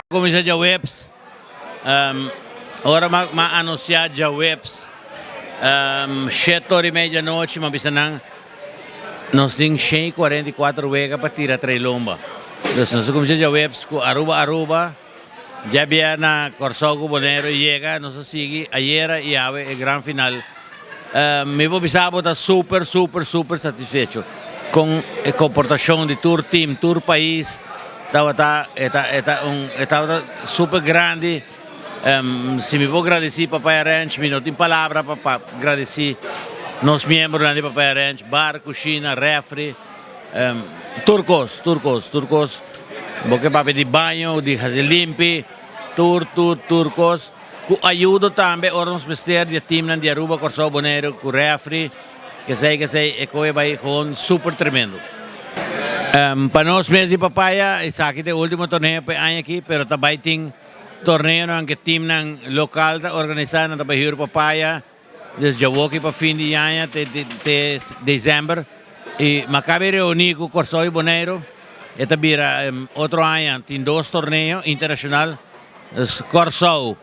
Kuminsá djaweps, ora m'a anunsiá djaweps shete ora i media djanochi m'a bisa nan nos tin shen i 44 wega pa tira trei lomba. Dus nos a kuminsá djaweps ku Aruba Aruba, djabièrnè Kòrsou ku Boneiru yega, nos a sigui ayera i awe e gran final. Mi por bisa bo ta super super super satisfecho kon e komportashon di tur tim, tur pais. Tabata e ta e ta un e tabata super grandi si mi por gradeci Papaya Ranch mi no tin palabra pa pa gradeci nos miembronan di Papaya Ranch bar cushina refri tur cos tur cos tur cos bo ke papia di baño di haci limpi tur tur tur cos cu ayudo tambe ora nos mester di e teamnan di Aruba Corsou Bonaire cu refri. Kesey kesey e koe bai gewoon super tremendo. Pa nos mes di Papaya esaki ta e ultimo torneo pa e aña aki pero ta bai tin torneonan ke teamnan lokal ta organisa nan ta bai hür Papaya des djawoki pa fin di aña te te december y makabe reuni ku Kòrsou y Boneiru e ta bira otro aña tin dos torneo internashonal Kòrsou.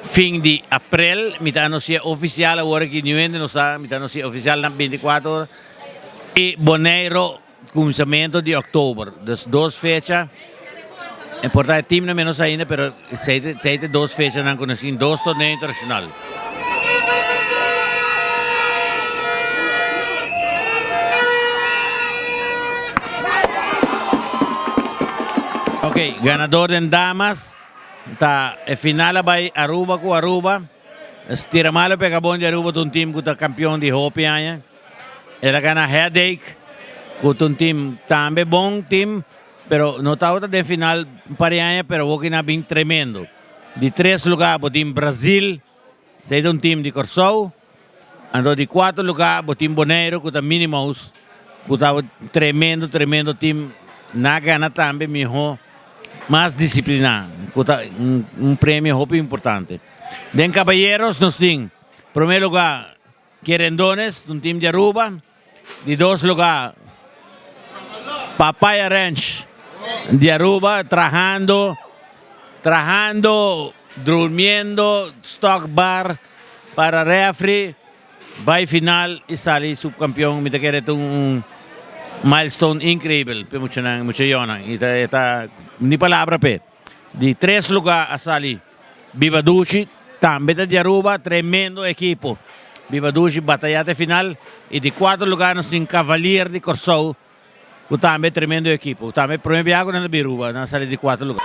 Fin di aprel mi ta anuncia oficial awor aki niun hende no sa mi ta anuncia oficial na 24 ora y Boneiro cuminsamento di october dus dos fecha e por ta e team no menos ainda pero esey ta e dos fechanan cu nos tin dos torneo internacional. Ok ganador den damas. Ta e final a bai Aruba ku Aruba. Tira Malo pega bon di Aruba ta un team ku ta kampion di hopi aña. El a gana Headache ku ta un team tambe bon team pero no tabata den final un par di aña pero awoki nan a bin tremendo. Di tres luga bo tin Brazil. Esei ta un team di Kòrsou. Anto di kuater lugá bo tin Boneiru ku ta Minnie Mouse ku ta un tremendo tremendo team. Nan a gana tambe mihó mas disipliná ku ta un premio hopi importante. Den kabayeros nos tin promé lugá Kerendones, un team di Aruba. Di dos lugá Papaya Ranch di Aruba trahando trahando durmiendo stock bar para refri bai final y sali subcampeon mi ta kere ta un milestone increibel p'e muchanan muchayonan y ta e ta ni palabra p'e. Di tres lugá a sali Biba Dushi, tambe ta di Aruba, tremendo ekipo. Biba Dushi batayá te final. I di kuater lugá nos tin Cavalier di Kòrsou, ku tambe tremendo ekipo. Tambe promé biaha ku nan ta bin Aruba, nan a sali di kuater lugá.